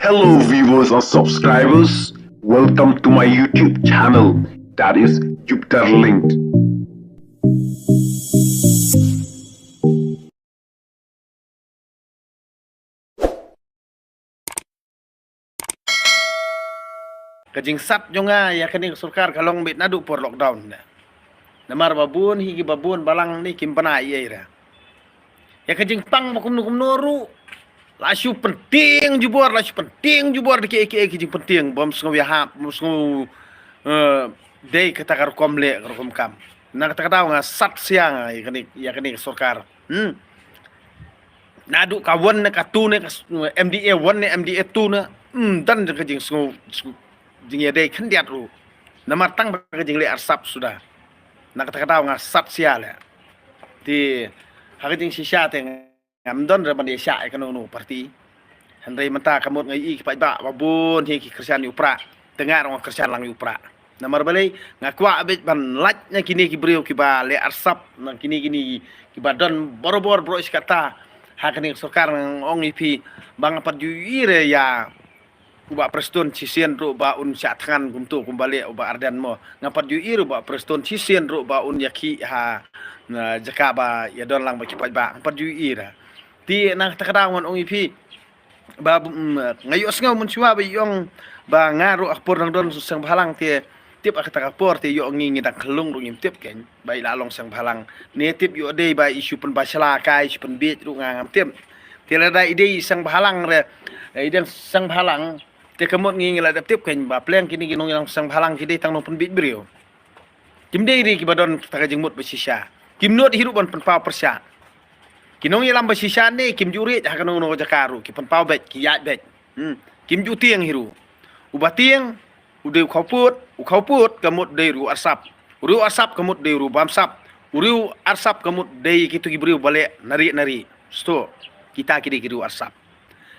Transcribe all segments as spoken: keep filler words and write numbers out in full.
Hello, viewers and subscribers. Welcome to my YouTube channel, that is Jupiter Linked. Ka jingsat jong nga ïa kane ka sorkar ka long beit naduh por lockdown ne. Namar ba bun hi ki ba bun balang ne kim bna ei ei re. Ïa ka jingpang ba kumno kumno ruh la shu pyntieng jubor, la shu pyntieng jubor da ki ei ki ei ki jingpyntieng bym sngew ïahap, bym sngew, eh, dei kata ka rukom leh ka rukom kam. Na kata ka daw nga sat sia nga ïa kane, ïa kane ka sorkar. Hmm. Naduh ka one ne ka two ne ka s-, M D A one ne M D A two ne. Hmm, don ka jingsngew, sngew, jingïadei khyndiat ruh. Namar tang ba ka jingleh arsap suda. Na kata ka daw nga sat sia leh. Te ha ka jingshisha te ngam don re ban ïa shah ïa kano kano party. Hynrei mynta ka mut nga ïohi ki paidbah ba bun hi ki kyrshan ïa u Prah. Te nga ruh nga kyrshan lang ïa u Prah. Namar balei, nga kwah beit ban lait na kine ki briew kiba leh arsap, na kine kine kiba don barabor baroh shi katta ha kane ka sorkar. Nga ong ïa phi ba nga pat ju ïohi re ïa u Bah Prestone shisien ruh ba un shah thngan kumto kumba leh u Bah Ardent mo. Nga pat ju ïohi ruh Bah Prestone shisien ruh ba un ïakhih ha, na, jaka ba ïadon lang bad ki paidbah, nga pat ju ïohi re. Te na kata ka daw ngan ong ïa phi ba, mm, nga ïohsngew mynshuwa ba ïong ba nga ruh ha ka por dang don seng bhalang te tip ha kata ka por te ïoh ngi ngi dang khyllung ruh ngim tip kein ba i la long seng bhalang. Ne tip ïoh dei ba i shu pynbashla kai, shu pynbiej ruh nga ngam tip. Te lada i dei i seng bhalang re, i dang seng bhalang, te ka mut ngi ngi la dep tip kein ba pleng kine ki nongïalam seng bhalang ki dei tang nongpynbiej briew. Kim dei ri kiba don kata ka jingmut ba shisha. Kim nud hi ruh ban pynpaw pyrshah. Ki nongïalam ba shisha ne kim ju riej ha kano kano ka jaka ruh, ki pynpaw beit, ki ïaid beit. Hmm. Kim ju tieng hi ruh. Uba tieng u dei u khawpud, u khawpud ka mut dei ruh arsap. U riew arsap ka mut dei ruh bamsap. U riew arsap ka mut dei kito ki briew ba leh nari nari. Sto kita ki dei ki riew arsap.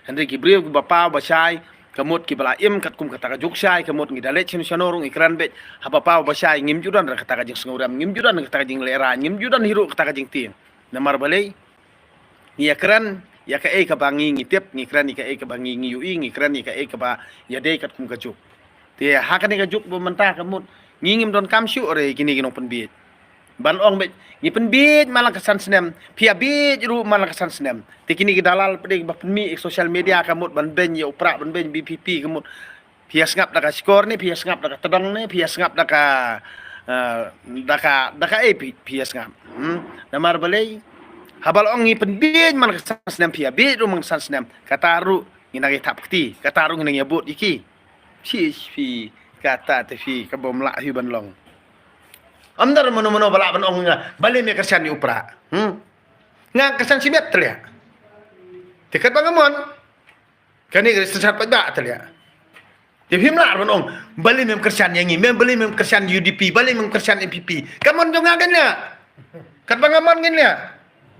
Hynrei ki briew kiba paw ba shai ka mut kiba la im katkum kata ka juk shai ka mut ngi da leit shano shano ruh ngi kren beit haba paw ba shai ngim ju don re kata ka jingsngewrem, ngim ju don re kata ka jinglehrain, ngim ju don hi ruh kata ka jingtieng. Namar balei? Ngi ïa kren ïa kaei kaba ngi ngi tip, ngi kren ïa kaei kaba ngi ngi ïohi, ngi kren ïa kaei kaba ïadei katkum ka juk. Te ha kane ka juk ba mynta ka mut ngi ngim donkam shuh re kine ki nongpynbiej. Ban ong beit ngi pynbiej man la ka san snem, phi ïa biej ruh man la ka san snem. Te kine ki dalal pdeng ba pynmih ïa social media ka mut ban beiñ ïa u Prah, ban beiñ B P P ka mut. Phi ïa sngap da ka shkor ne, phi ïa sngap da ka tdong ne, phi ïa sngap da ka, eh, da ka, da kaei phi, phi ïa sngap. Hmm? Namar balei? Haba la ong ngi pynbiej man la ka san snem, phi ïa biej ruh man la ka san snem. Kata ruh ngi nang ïa thap kti, kata ruh ngi nang ïa bud ïa ki. Phi, phi, kata te phi, ka bym lah phi ban long. Ym don mano mano ba lah ban ong nga, balei me kyrshan ïa u Prah. Hmm? Nga kyrshan shimet te leh. Te katba nga mon. Kane ka dei synshar paidbah te leh. Te phim lah ban ong, balei mem kyrshan ïa ngi, mem balei mem kyrshan U D P, balei mem kyrshan N P P. Ka mon jong nga kein leh. Katba nga mon kein leh.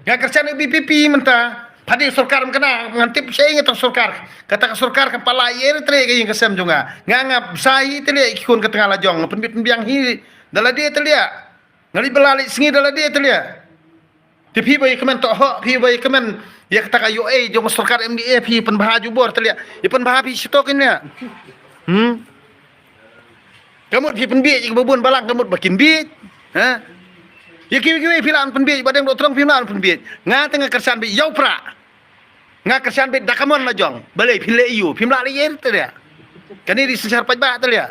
Nga kyrshan ïa U D P mynta. Pha dei sorkar mynta ngan tip shei nga tang sorkar. Kata ka sorkar ka pala ïa re te leh ka ïing ka sem jong nga. Nga nga bsa hi te leh ki khun ka tnga la jong. Pynbit pynbiang hi da lade te leh. Nga leit bylla leit sngi da lade te leh. Te phi ba ïa kmen tohok, phi ba ïa kmen ïa kata ka ïoh ei jong sorkar M D A phi pynbha jubor te leh. Ïa pynbha phi shito kein leh. Hmm. Ka mut phi pynbiej ïa kiba bun balang ka mut ba kin biej. Ha? Ïa kiwei kiwei phi lah ban pynbiej, ba dang doh trong phi lah ban pynbiej. Nga te nga kyrshan beit ïa u Prah. Nga kyrshan beit da ka mon la jong. Balei phi leh ïa u, phim lah leh ïa te leh. Kane dei synshar paidbah te leh.